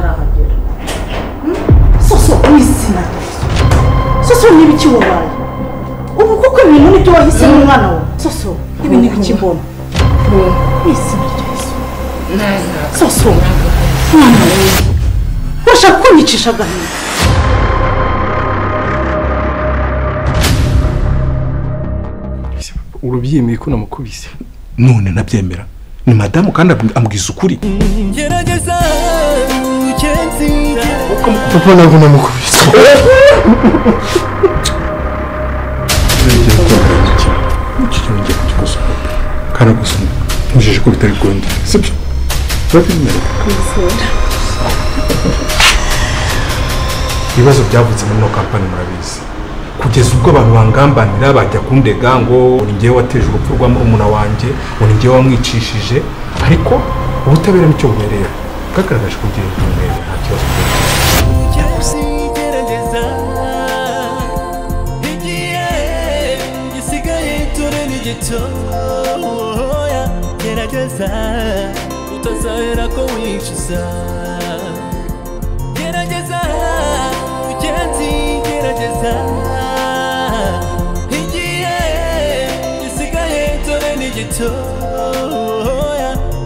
atarahagera. Soso w'izina rya Yesu. Soso n'ibiki wabaye? Ubu kuko ibintu nibyo wahisemo umwana wawe. Soso ibi n'ibiki mbona? Mw'izina rya Yesu. Soso mwana wawe urashaka kunyicisha agahinda. Urubyemeye ko namukubise none nabyemera ni madamu kandi ambwiza ukuri. Papa ntabwo namukubise. Kandi gusa ntujeje ko bitari bwongere sibyo? Ibibazo byavutse muri no kampani murabizi kugeza ubwo abantu bangambanira bajya kundega ngo ni njyewe wateje urupfu rwa murumuna wanjye, ngo ni njyewe wamwicishije, ariko ubutabera nicyo bubereye bwagaragaje ko ngiye kumwera nta kibazo.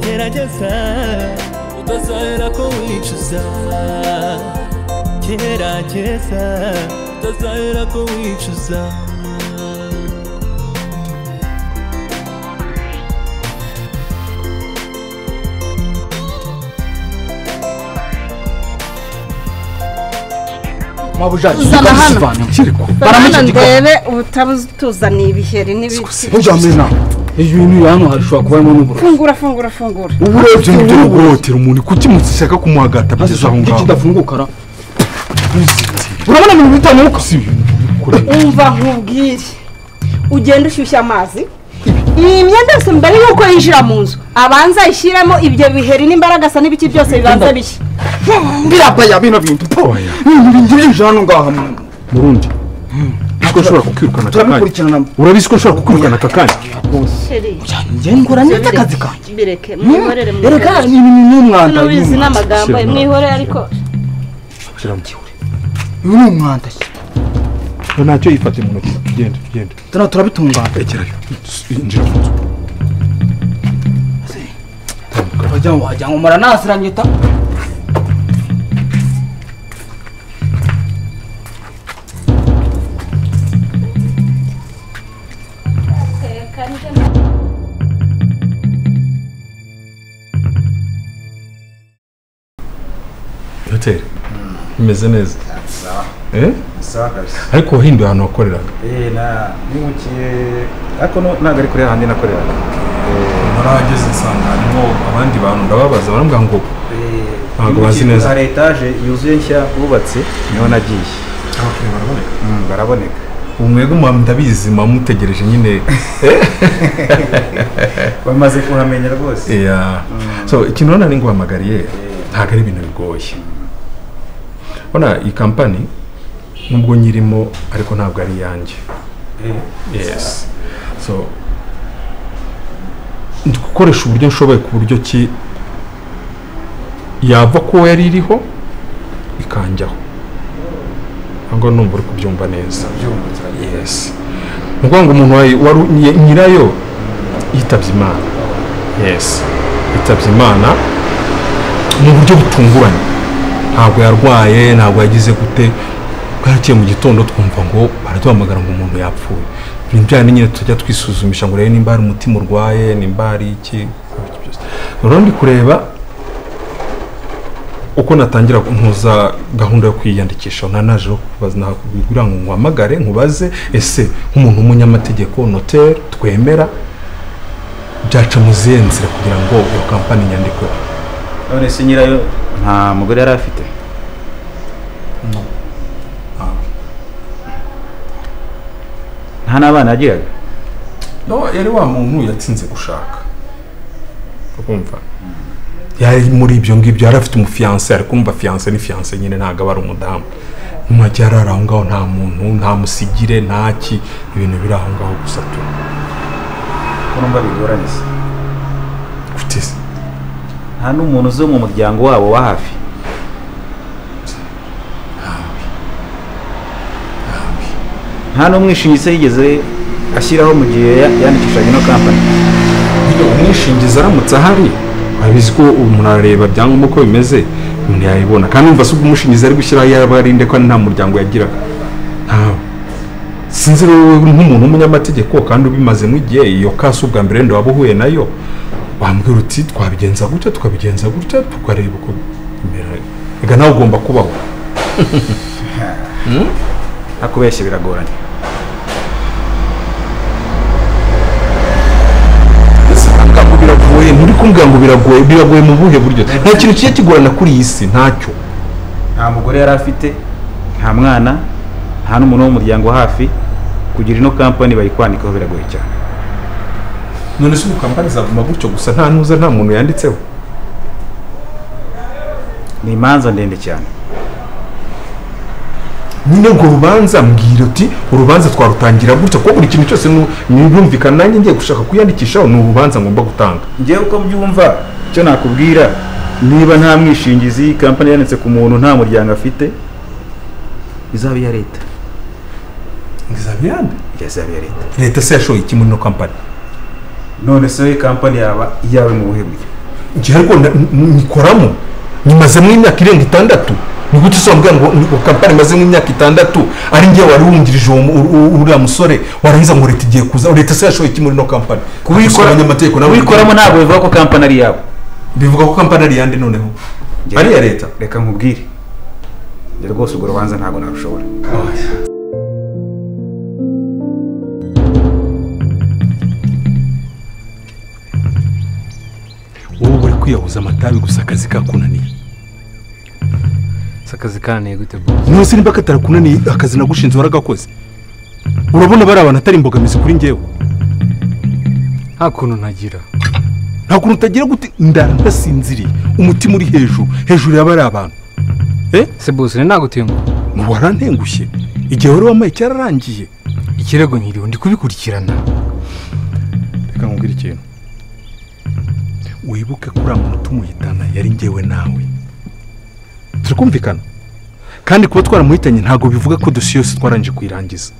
Gerageza utazahera ko wicuza, gerageza utazahera ko wicuza. Uzana hano ndebe utabutuzaniye ibiheri n'ibiki. Ibintu hano hashobora kubamo n'uburozi. Fungura fungura fungura. Uburozi n'ibyo guhotera umuntu kuki mushaka kumuhagata bigeze aho ngaho. Kidafunguka ra. Urabona ibintu bitanuka. Umva nkubwire. Ugenda ushyushya amazi. Iyi myenda yose mbere yuko yinjira mu nzu abanza ishyiramo ibyo biheri n'imbaraga sa n'ibiki byose bibanza bishya. Birabaya bino bintu po. Ibintu byinjira hano ngaha Murundi. Ntabwo ushobora kukwirukana aka kanya. Urabizi ko ushobora kukwirukana aka kanya. Njye nkora neza akazi kanjye. Bireke mwihorere mwihorere. Reka ni umwanda. Nubizi n'amagambo mwihorere ariko. Uyu ni umwanda. Ntacyo yifate mu ntoki. Tugende tugende. Turabitunganya. Ekerayo. Injira mu nzu. Wajya wajya ngo muranasiranye ta. Hoteli imeze neza. Ariko wahinduye ahantu wakoreraga. Nimukiye ariko ntabwo ari kure handi nakoreraga. Narahageze nsanga harimo abandi bantu ndababaza barambwira ngo ntabwo bazi neza. Hari etaje yuzuye nshya bubatse niho nagiye. Abakiriya baraboneka. Baraboneka. Umwego ndabizi mutegereje nyine. Bamaze kuhamenya rwose. So ikintu nari nguhamagariye ntabwo ari ibintu bigoye. Ona iyi kampani nubwo nyirimo ariko ntabwo ari iyanjye. Yes. So ndi gukoresha uburyo nshoboye ku buryo ki yava ko yari iriho ikanjyaho. Ngo numva uri kubyumva neza. Yes. Ngo ngo umuntu wari nyirayo yitabye Imana. Yes. Yitabye Imana mu buryo butunguranye. Ntabwo yarwaye, ntabwo yagize gute. Bwarakeye mu gitondo twumva ngo baraduhamagara ngo umuntu yapfuye. Ibintu bya nyine tujya twisuzumisha ngo rero nimba ari umutima urwaye, nimba ari iki byose. Rero ndi kureba uko natangira ntuza gahunda yo kwiyandikisha nanaje kubaza kugira ngo nguhamagare nkubaze ese nk'umuntu w'umunyamategeko notaire twemera byaca mu zihe nzira kugira ngo iyo kampani nyandikwe. None se nyirayo nta mugore yari afite? No. Nta n'abana yagiraga? No, yari wa muntu yatsinze gushaka. Ukumva? Yari muri ibyo ngibyo yari afite umufiancé ariko umva fiancé ni fiancé nyine ntago aba ari umudamu. Mwajya arara aho ngaho nta muntu, nta musigire, nta ki, ibintu biri aho ngaho gusa tu. Ko numva bigoranye se? Gute se? Nta n'umuntu uzi mu muryango wabo wa hafi? Nta n'umwishingizi yigeze ashyiraho mu gihe yandikishaga ino kampani. Umwishingizi aramutse ahari abizi ko umuntu arareba byangombwa uko bimeze umuntu yayibona, kandi umva se ubwo umushingizi ari gushyiraho yaba arinde ko nta muryango yagiraga. Ntawe. Sinzi rero nk'umuntu w'umunyamategeko kandi ubimazemo igihe, iyo kasi ubwa mbere wenda waba uhuye nayo, wambwira uti twabigenza gutya tukabigenza gutya tukareba uko bimera. Ega nawe ugomba kubaho. Akubeshya biragoranye. Biragoye, nturi kumbwira ngo biragoye, biragoye mu buhe buryo? Nta kintu kijya kigorana kuri iyi si, ntacyo. Nta mugore yari afite, nta mwana, nta n'umuntu wo mu muryango hafi, kugira ino kampani bayikwandikaho biragoye cyane. None se ubu kampani zaguma gutyo gusa nta ntuza nta muntu yanditseho? Ni imanza ndende cyane. Nyine urwo rubanza mbwira uti urubanza twarutangira gutya, kuko buri kintu cyose nirumvikana nanjye ngiye gushaka kuyandikishaho ni urubanza ngomba gutanga. Ngewe uko mbyumva icyo nakubwira, niba nta mwishingizi kampani yanditse ku muntu nta muryango afite, izaba iya leta. Izaba iyande? Izaba iya leta. Leta se yashoye iki muri ino kampani? None se kampani yaba iyawe mu buhe buryo? Njye ariko nyikoramo, nyimazemo imyaka irenga 6. Ni gute se wambwira ngo kampani imaze nk'imyaka 6 ari njye wari wungirije uriya musore, warangiza ngo leta igiye kuza? Leta se yashoye iki muri ino kampani? Kubikoramo ntabwo bivuga ko kampani ari iyawe. Bivuga ko kampani ari iyande noneho? Ari iya leta? Reka nkubwire, njye rwose urwo rubanza ntabwo narushobora. Wowe uri kwiyahuza amatabi gusa akazi kakunaniye. Akazi kananiye gute boss? None se nimba katarakunaniye akazi nagushinze waragakoze? Urabona bari abantu atari imbogamizi kuri njyewe? Nta kuntu ntagira. Nta kuntu utagira gute? Ndasinziriye, umutima uri hejuru, hejuru yaba ari abantu. Se boss ni nagutenguha? Warantengushye igihe wari wamaye cyararangiye. Ikirego nkiriho ndi kubikurikirana. Reka nkubwire ikintu, wibuke ko uriya muntu tumuhitana yari njyewe nawe, turikumvikana? Kandi kuba twaramuhitanye ntabwo bivuga ko dosiye yose twarangije kuyirangiza.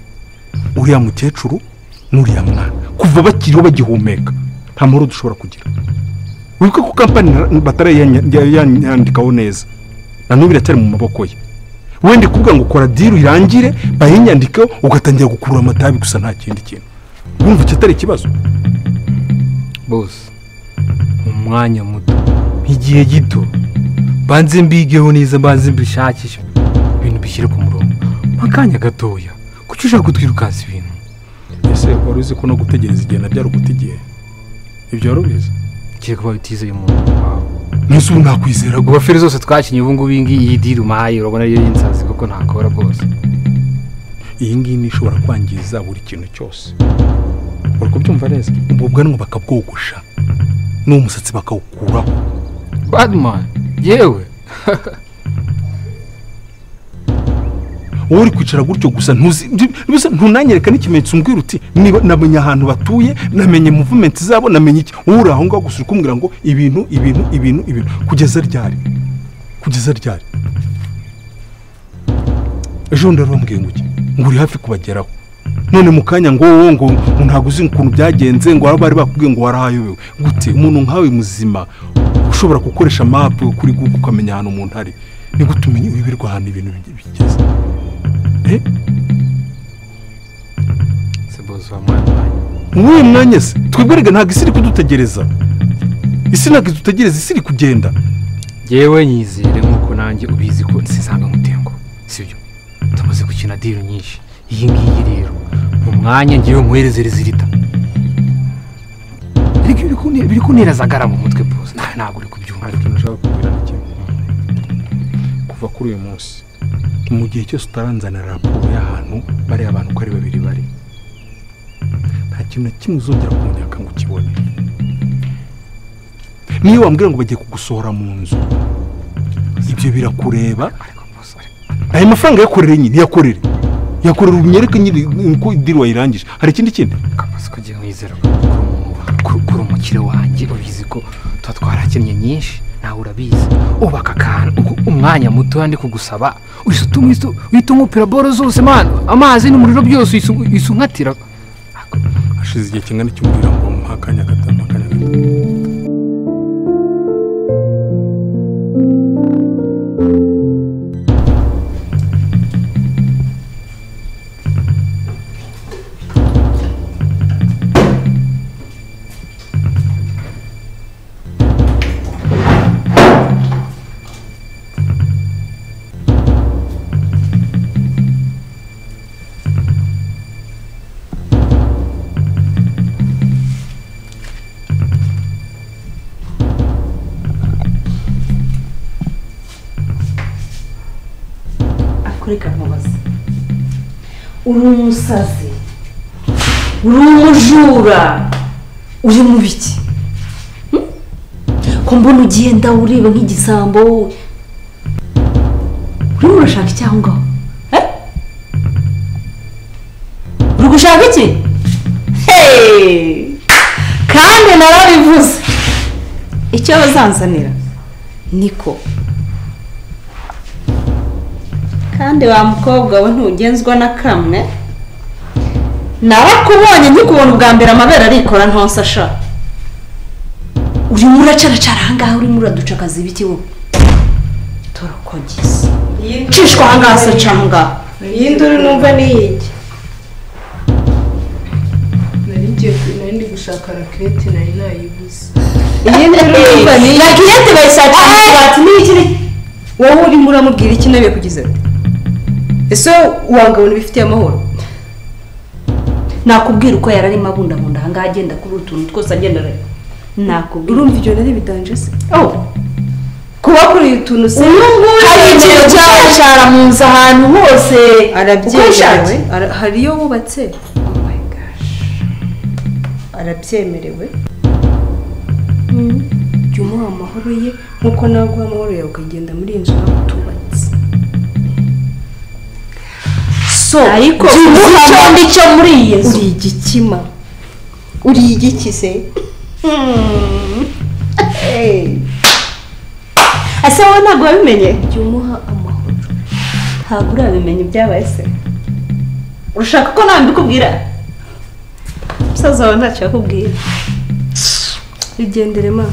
Uriya mukecuru n'uriya mwana kuva bakiriho bagihumeka nta mahoro dushobora kugira. Wibuke ko kampani batarayandikaho neza, na n'ubu iracyari mu maboko ye. Wenda kuvuga ngo kora deal irangire bayinyandikeho ugatangira gukurura amatabi gusa nta kindi kintu. Wumva icyo atari ikibazo? Boss, mu mwanya muto, igihe gito, banze mbigeho neza, banze mbishakishe ibintu bishyire ku murongo. Akanya gatoya, kuki ushaka kutwirukansa ibintu? Ese wari uzi ko no gutegereza igihe nabyo ari uguta igihe? Ibyo wari ubizi? Kiri kuba bitizeye umuntu wawe. Nese ubu nakwizera gute? Feri zose twakinye ubu ngubu iyi deal umpaye urabona ariyo y'insazi kuko ntakora bose. Iyi ngiyi ni ishobora kwangiza buri kintu cyose. Uri kubyumva neza? Ubwo bwanwa bakabwogosha n'umusatsi bakawukuraho. Badman, yewe. Wowe uri kwicara gutyo gusa ntuzi, ntunanyereka n'ikimenyetso umbwira uti namenye ahantu batuye, namenye movement zabo, namenye iki. Wowe uri aho ngaho gusa uri kumbwira ngo ibintu ibintu ibintu ibintu. Kugeza ryari? Kugeza ryari? Ejo ndarubambwiye ngo iki? Ngo uri hafi kubageraho. None mu kanya ngo wowe ngo ntabwo uzi ukuntu byagenze, ngo bari bakubwiye ngo warahayobewe. Gute umuntu nkawe muzima ushobora gukoresha map kuri Google ukamenya ahantu umuntu ari, ni gute umenya ibirwa ahantu ibintu bigeze? Se boss wa mwanya. Uwo mwanya se twebwe rega ntabwo isi iri kudutegereza. Isi ntabwo idutegereza, isi iri kugenda. Yewe nyizere nkuko nanjye ubizi ko nsisanga mutengo, sibyo? Tumaze gukina deal nyinshi. Iyi ngiyi rero mu mwanya ngiye nkuhereze rezilita. Ariko biri kuntera zagara mu mutwe boss. Ntabwo uri kubyumva. Ariko nashaka kubwira ni kimwe. Kuva kuri uyu munsi mu gihe cyose utaranzana raporo y'ahantu bari abantu uko ari babiri bari, nta kintu na kimwe uzongera kunyaka ngo ukibone. Niyo wambwira ngo bagiye kugusohora mu nzu, ibyo birakureba. Ayo mafaranga yakorere nyine, yakorere yakorera unyereke nyine uko deal wayirangije. Hari ikindi kindi? Kapasi kugira mwizera kuri umukire wanjye ubizi ko tuba twarakennye nyinshi. Nawe urabizi ubaka akantu umwanya muto ndi kugusaba uhita umupira boro zose man, amazi n'umuriro byose isunkatira. Hashize igihe kingana iki umbwira ngo mpa akanya gato, mpa akanya gato. Reka nkubaze, uri umusazi, uri umujura, uri mu biki? Ko mbona ugenda ureba nk'igisambo, urimo urashaka iki aho ngaho? Uri gushaka iki? Kandi narabivuze, icyo bazanzanira niko. Kandi wa mukobwa we ntugenzwa na kamwe, narakubonye nkikubona ubwa mbere amabere arikora ntonsa sha. Urimo uracaracara aha ngaha, urimo uraducakaza ibiki wowe? Turakogeza cishwa aha ngaha se, ca aho ngaho. Iyi nduru numva ni iyiki? Nari ndi gushaka rakirete nari nayibuze. Iyi nduru numva ni iyiki? Rakirete bayishakira mu kabati n'ibiki? Wowe urimo uramubwira iki nawe kugize ati? Ese wanga ubona bifitiye amahoro? Nakubwira uko yararimo abundabunda aha ngaha agenda kuri utuntu twose agenda areba. Nakubwira. Urumva ibyo nari bidanje se? Oh. Kuba kuri utuntu se. Hari ikintu cyacara mu nzu ahantu hose. Arabyemerewe. Hari iyo wubatse. Oh my gosh. Arabyemerewe. Jya umuha amahoro ye nkuko nawe guha amahoro yawe ukagenda muri iyi nzu nawe utubatse. So, ariko icyo ndi cyo muri iyi nzu. Uri igikima. Uri igiki se? Ese wowe ntabwo wabimenye? Jya umuha amahoro. Ntabwo urabimenye ibyabaye se? Urashaka ko nawe mbikubwira? Musaza wawe ntacyo yakubwira. Igendere ma.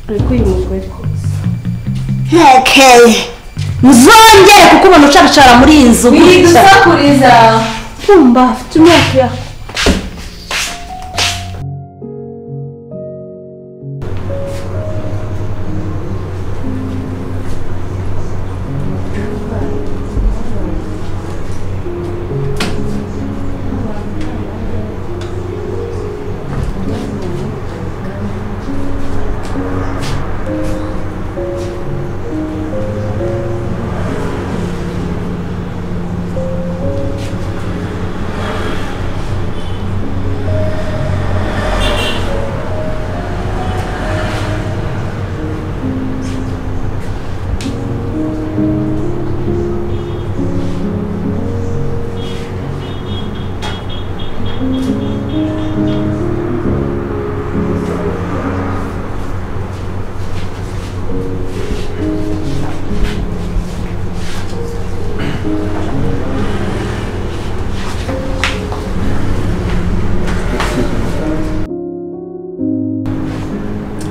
Ariko uyu mugore. Okay. Nzongere kukubona ucaracara muri iyi nzu. Widusakuriza. Kumba afite imyaka ya.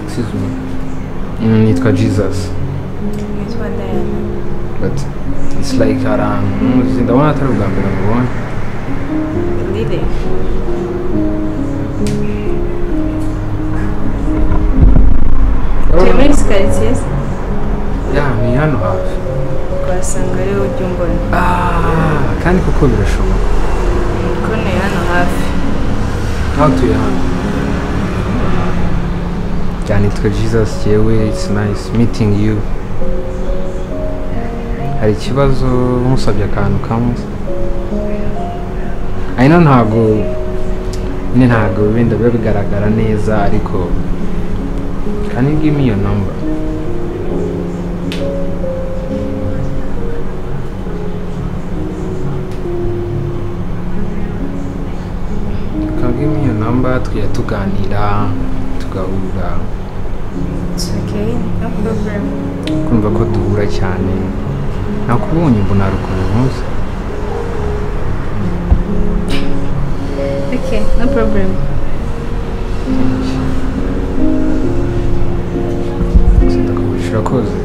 Excuse me. Nitwa Jesus. Nitwa Diana. But it's like arantu ndabona atari ubwa mbere mubonye. Lily. Turi muri quartier se? Yeah, ni hano hafi. Twasanga ariho ujya umbona. Ah, kandi koko birashoboka. Kuko ni hano hafi. Nawe utuye hano? Yeah, nitwa Jesus yewe, it's nice meeting you. Hari ikibazo nkusabye akantu kamwe. I know ntago nyine ntago wenda biba bigaragara neza ariko can you give me your number? Can you give me your number? Tukajya tuganira tugahura. It's okay, no problem. problem. Kumva ko duhura cyane. Nakubonye mbona rukundo ntuzi. Okay, no problem. Urakoze.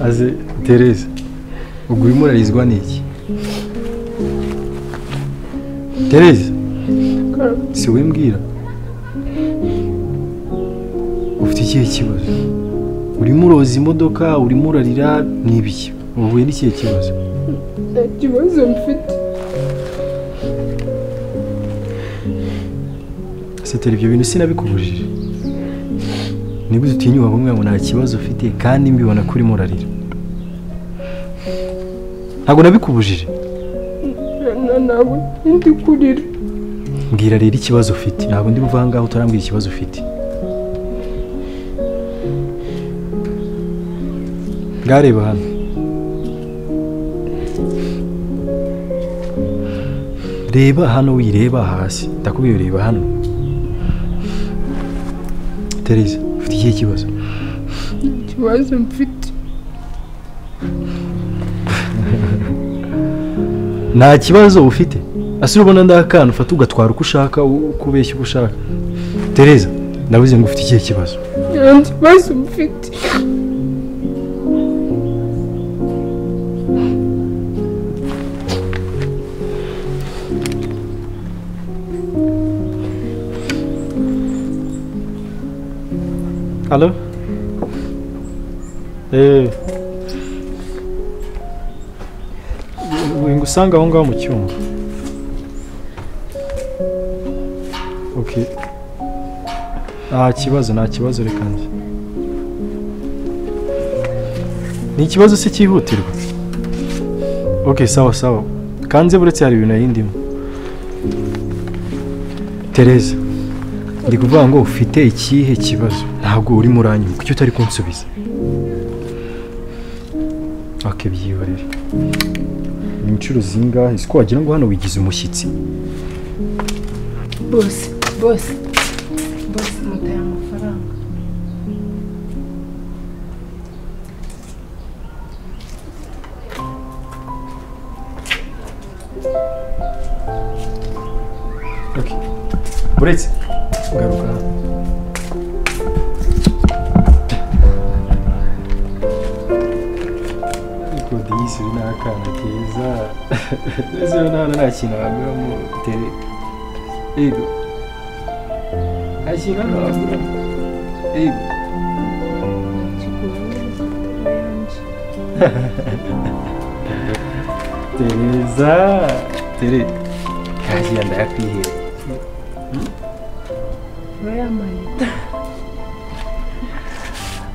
Aze Tereza, ubwo urimo urarizwa n'iki? Tereza, si wowe mbwira? Ufite ikihe kibazo? Urimo uroza imodoka, urimo urarira, ni ibiki? Uhuye n'ikihe kibazo? Nta kibazo mfite. Se Tere, ibyo bintu sinabikubujije. Niba utinyuka kumwe ngo nta kibazo ufite kandi mbibona ko urimo urarira. Ntabwo nabikubujije. Ntabwo ndi kurira. Mbwira rero ikibazo ufite. Ntabwo ndi buva ngaho utarambwira ikibazo ufite. Ngareba hano. Reba hano, wireba hasi. Ndakubwiye reba hano. Tereza, ufite ikihe kibazo? Ikibazo mfite. Nta kibazo ufite. Asira ubona ndakana ufata ugatwara uko ushaka, ukubeshya uko ushaka. Tereza, ndavuze ngo ufite ikihe kibazo? Nta kibazo mfite. Allo? Ngusanga aho ngaho mu cyumba. Okay. Nta kibazo, nta kibazo, reka nze. Ni ikibazo se cyihutirwa? Okay, sawa sawa. Kanze buretse hari ibintu yindimo. Tereza, ndi kuvuga ngo ufite ikihe kibazo? Ntabwo uri muranyuma, kuki utari kunsubiza? Okay, byihorere. Ni inshuro zingahe? Siko wagira ngo hano wigize umushyitsi. Boss, boss. Boss, mutaye amafaranga. Okay. Buretse garuka. Ariko disi ni akana keza. Ese nta nta kintu waguramo tere. Ego. Nta kintu hano waguramo. Ego. Tereza, Tere. Kazi ndayakwihera.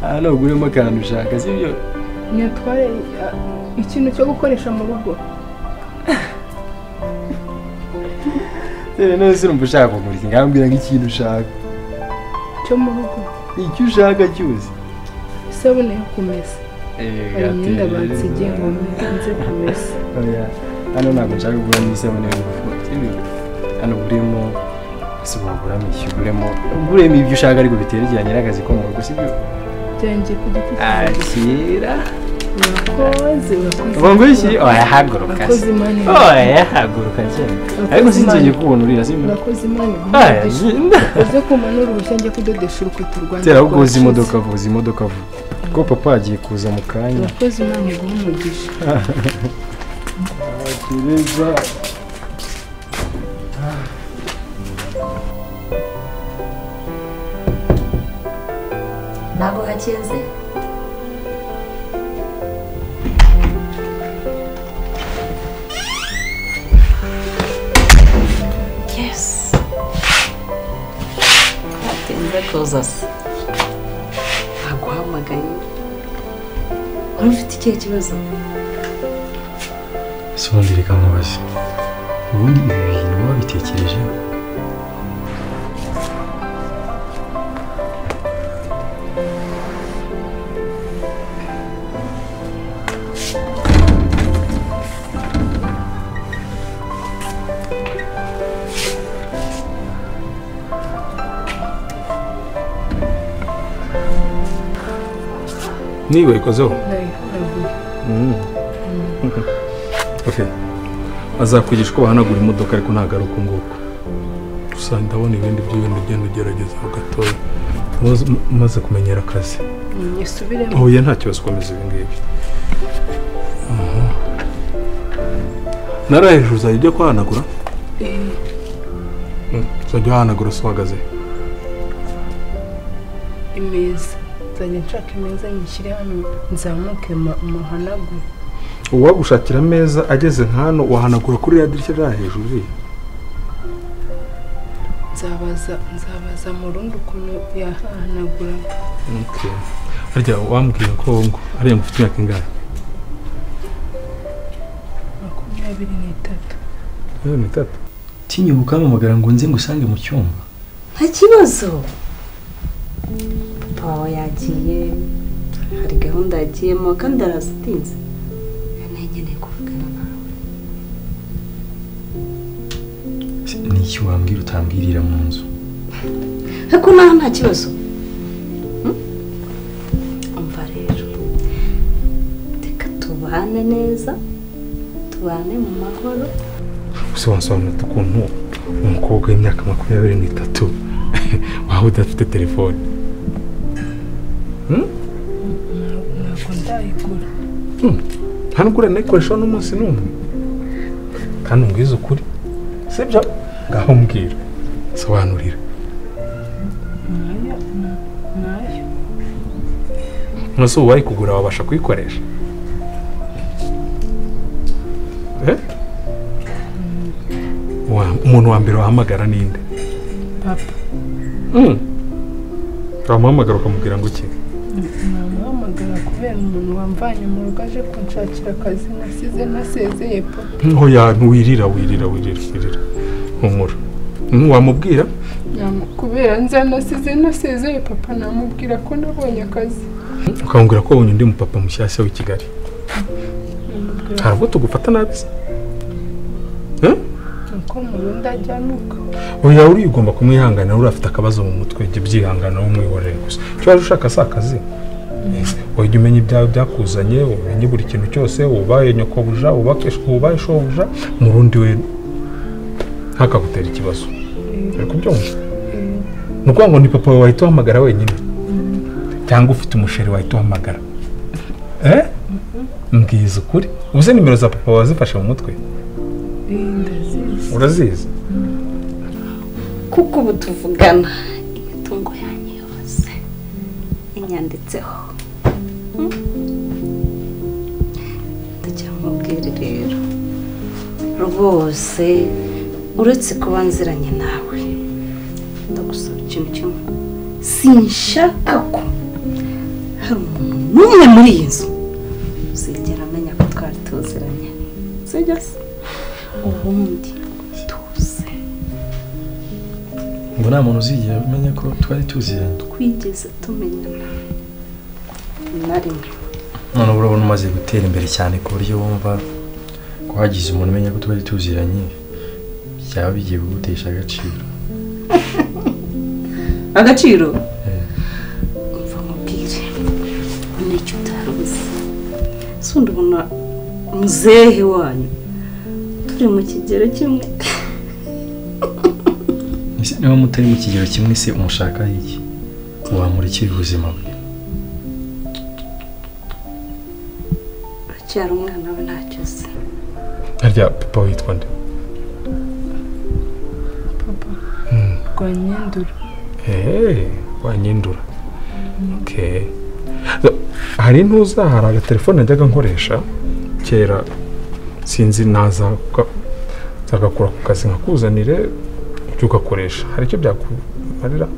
Hano uguremo akantu ushaka, sibyo? Nyatware ikintu cyo gukoresha mu rugo. Tere, none se urumva ushaka kugura iki? Ngambwira nk'ikintu ushaka. Cyo mu rugo. Icyo ushaka cyose. Isabune yo kumesa. Hari imyenda bansigiye ngo nze kumesa. Oya, hano ntabwo nshaka kugura n'isabune yo gufura, sibyo? Hano uguremo ese waguramo iki? Uguremo ibyo ushaka ariko biterekeranye n'akazi ko mu rugo, sibyo? Byanjye ku giti cyanjye. Akira. Urakoze urakoze. Ubwo iki? Oya haguruka. Urakoze Imana. Oya haguruka cyane. Ariko sinzongeye kubona urira sibyo? Urakoze Imana. Uze kumanura uruhushya njye kudodesha urukweto rwanjye. Tera ugoza imodoka vuza imodoka vuba. Ko papa agiye kuza mu kanya. Urakoze Imana iguhe umugisha. Gereza. Ntabwo hakinze. Yes. Hatinze kuza se. Naguhamagaye. Wari ufite ikihe kibazo? Ese ubundi reka nkubaze. Ubundi ibi bintu wabitekerejeho? Niba ikozeho? Okay. Azakwigisha uko bahanagura imodoka ariko ntabwo ari uko nguko. Gusa ndabona ibindi by'ibintu ugenda ugerageza gatoya. Umaze kumenyera akazi. Nisubiremo. Oya nta kibazo komeza ibi ngibi. Nara hejuru uzajya ujya kuhanagura? Uzajya uhanagura se uhagaze? Imeza. Nzajya nshaka imeza nyishyire hano nzamuke muhanagure. Uwagushakira ameza ageze nk'hano wahanagura kuri ya dirishya rya hejuru iriya? Nzabaza mu rundi ukuntu yahanagura. Okay. Harya wambwiye ko ngo ariya ngo ufite imyaka ingahe? 23. 23. Tinyuka ukampamagara ngo nze ngusange mu cyumba. Nta kibazo. Papa wawe yagiye, hari gahunda yagiyemo kandi araza atinze. Nkeneye kuvugana nawe. Ni iki wambwira utambwirira mu nzu? Ariko naho nta kibazo. Umva rero, reka tubane neza, tubane mu mahoro. Gusa wansobanurira ukuntu umukobwa w'imyaka 23 waba udafite telefone? Ntabwo ndayigura. Nta nubwo uranayikoresha n'umunsi n'umwe. Kandi umbwize ukuri, sibyo? Ngaho mbwira, sobanurira. Nayo. Nose ubu wayikugura wabasha kuyikoresha? Umuntu wa mbere wahamagara ninde? Papa. Wamuhamagara ukamubwira ngo iki? Namuhamagara kubera umuntu wamvanye mu rugo aje kunshakira akazi nasize nasezeye papa. Oya ntiwirira wirira wirira wirira. Humura. Wamubwira? Kubera nza nasize nasezeye papa namubwira ko nabonye akazi. Ukamubwira ko wabonye undi mupapa mushyashya w'i Kigali. Ntabwo tugufata nabi se? Uko murundi ajyanuka. Oya uri ugomba kumwihanganira uri afite akabazo mu mutwe jya byihangana umwihorere gusa. Icyo waje ushaka si akazi. Wajya umenya ibyawe byakuzanye, umenye buri kintu cyose, ubaye nyokobuja, ubaye shobuja, murundi we ntakagutera ikibazo. Uri kubyumva? Ni ukuvuga ngo ni papa wawe wahita uhamagara wenyine? Cyangwa ufite umusheri wahita uhamagara? Mbwiza ukuri. Ubuze nimero za papa wazifashe mu mutwe? Urazizi? Kuko ubu tuvugana imitungo yanyu yose inyanditseho. Ndagira mubwire rero rwose uretse kuba nziranye nawe ndagusaba ikintu kimwe, sinshaka ko hari umuntu n'umwe muri iyi nzu uzigera amenya ko twari tuziranye, sibyo se? Ubundi tuze. Ngo nta muntu uzigera amenya ko twari tuziranye? Twigeze tumenyana na rimwe. None urabona umaze gutera imbere cyane ku buryo wumva ko hagize umuntu umenya ko twari tuziranye byaba bigiye kugutesha agaciro. Agaciro? Umva nkubwire, nicyo utaruzi. Sundi ubona muzehe wanyu turi mu kigero kimwe. Ese niba mutari mu kigero kimwe se umushaka iki? Wamurikira ubuzima bwe. Aracyari umwana we ntacyo azi. Harya papa witwa nde? Papa Rwanyindura. Rwanyindura. Okay. Hari ntuza hari agatelefone najyaga nkoresha kera, sinzi naza nzagakura ku kazi nkakuzanire ujye ugakoresha. Hari icyo byakumarira?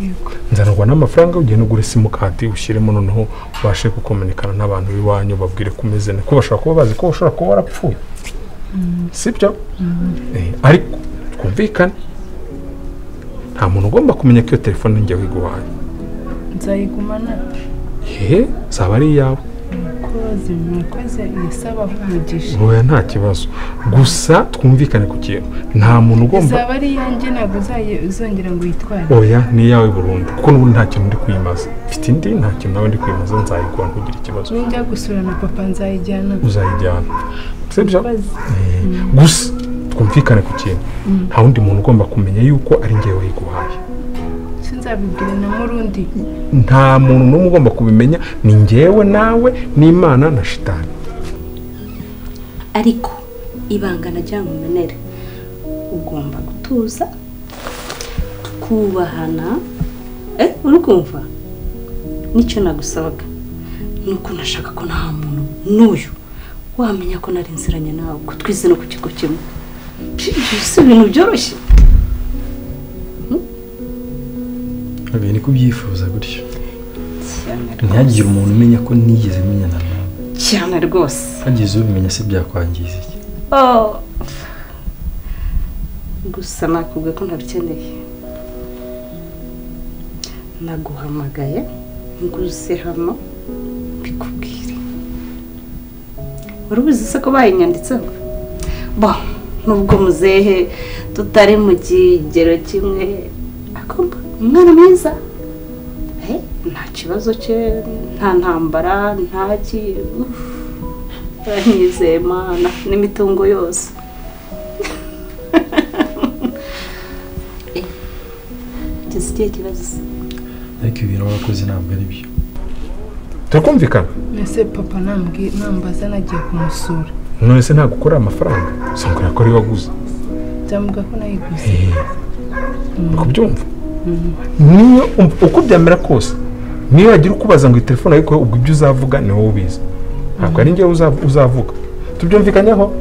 Yego. Nzanirwa n'amafaranga ugenda ugure simukadi ushyiremo, noneho ubashe gukomunikana n'abantu b'iwanyu babwire ko umeze neza, ko bashobora kuba bazi ko ushobora kuba warapfuye. Sibyo? Ariko twumvikane, nta muntu ugomba kumenya ko iyo telefone njye wiguhaye. Nzayigumana. Zaba ari iyawe. Murakoze, murakoze, yasaba umugisha. Oya nta kibazo. Gusa twumvikane ku kintu. Nta muntu ugomba. Zaba ari iyanjye ntabwo uzongera ngo uyitware. Oya ni iyawe burundu. Kuko n'ubundi nta kintu ndi kuyimaza. Mfite indi nta kintu nawe ndi kuyimaza, nzayigura ntugire ikibazo. Ninjya gusura na papa nzayijyana. Uzayijyana. Sibyo? Gusa twumvikane ku kintu. Nta wundi muntu ugomba kumenya yuko ari njyewe wayiguhaye. Sinzabibwira na murundi. Nta muntu n'umwe ugomba kubimenya, ni njyewe nawe n'Imana na shitani. Ariko ibanga najya nkumenere, ugomba gutuza, kubahana. Uri kumva? Nicyo nagusabaga nuko nashaka ko nta muntu n'uyu wamenya ko nari nziranye nawe, ko twize no ku kigo kimwe. Si ibintu byoroshye. Ni kubyifuza gutyo. Ntihagire umuntu umenya ko nigeze menyana nawe. Cyane rwose. Hagize ubimenya se byakwangiza iki? Gusa nakubwiye ko ntabikeneye. Naguhamagaye nguze hano mbikubwire. Wari ubizi se ko bayinyanditseho? Bo nubwo muzehe tutari mu kigero kimwe, akumva umwana mwiza. Nta kibazo cye, nta ntambara, nta ki. Uranyizeye Mana n'imitungo yose. Ikihe kibazo? Ariko ibintu wakoze ntabwo ari byo. Turakumvikana? Ese papa nambaza nagiye kumusura. None se ntabwo ukora amafaranga? Sangura ko ari waguze. Nzamuga ko nayiguze. Kubyumva? Niyo uko byamera kose, niyo yagira ukubaza ngo telefone ariko ubwo ibyo uzavuga ni wowe ubizi. Ntabwo ari njye uzavuga. Tubyumvikanyeho?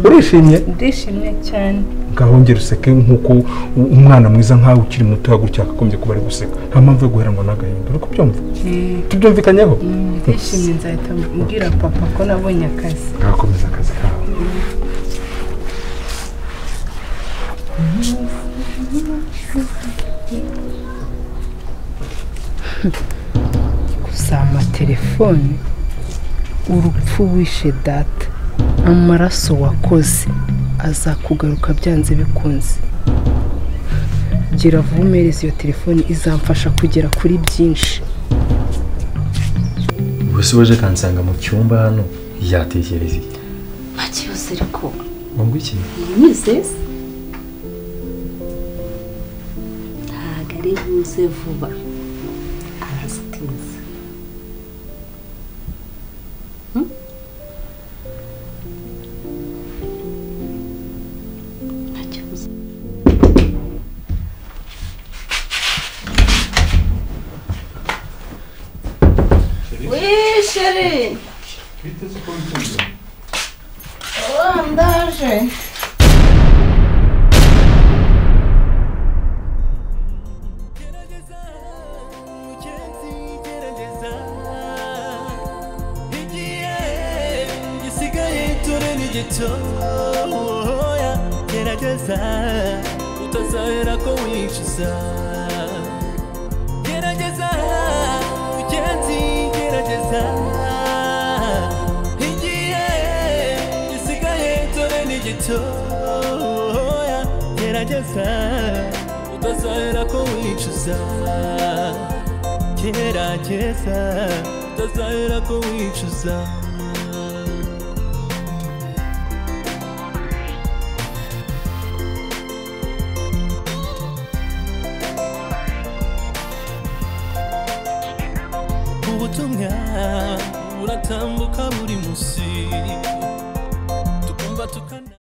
Urishimye? Ndishimye cyane. Ngahongera useke nkuko umwana mwiza nkawe ukiri muto yagutya akagombye kuba ari guseka. Nta mpamvu yo guheranwa n'agahinda. Uri kubyumva? Tubyumvikanyeho? Ndishimye, nzahita mbwira papa ko nabonye akazi. Ngakomeza akazi kawe. Gusa amatelefone, urupfu wishe data, amaraso wakoze azakugaruka byanze bikunze. Gira vumereze iyo telefone izamfasha kugera kuri byinshi. Ubuse waje kansanga mu cyumba hano yatekereza iki? Nta kibazo ariko. Ngo iki? Mwizeze. Ntabwo ari buze vuba. Arazatinze. Nta kibazo. Oui, chérie. Oh, ndaje. Utazahera ko wicuza. Gerageza mugenzi, gerageza. Igihe gisigaye dore ni gitoya. Gerageza utazahera ko wicuza. Gerageza Utazahera ko wicuza. Ubutumwa buratambuka buri munsi, tukumva tukana.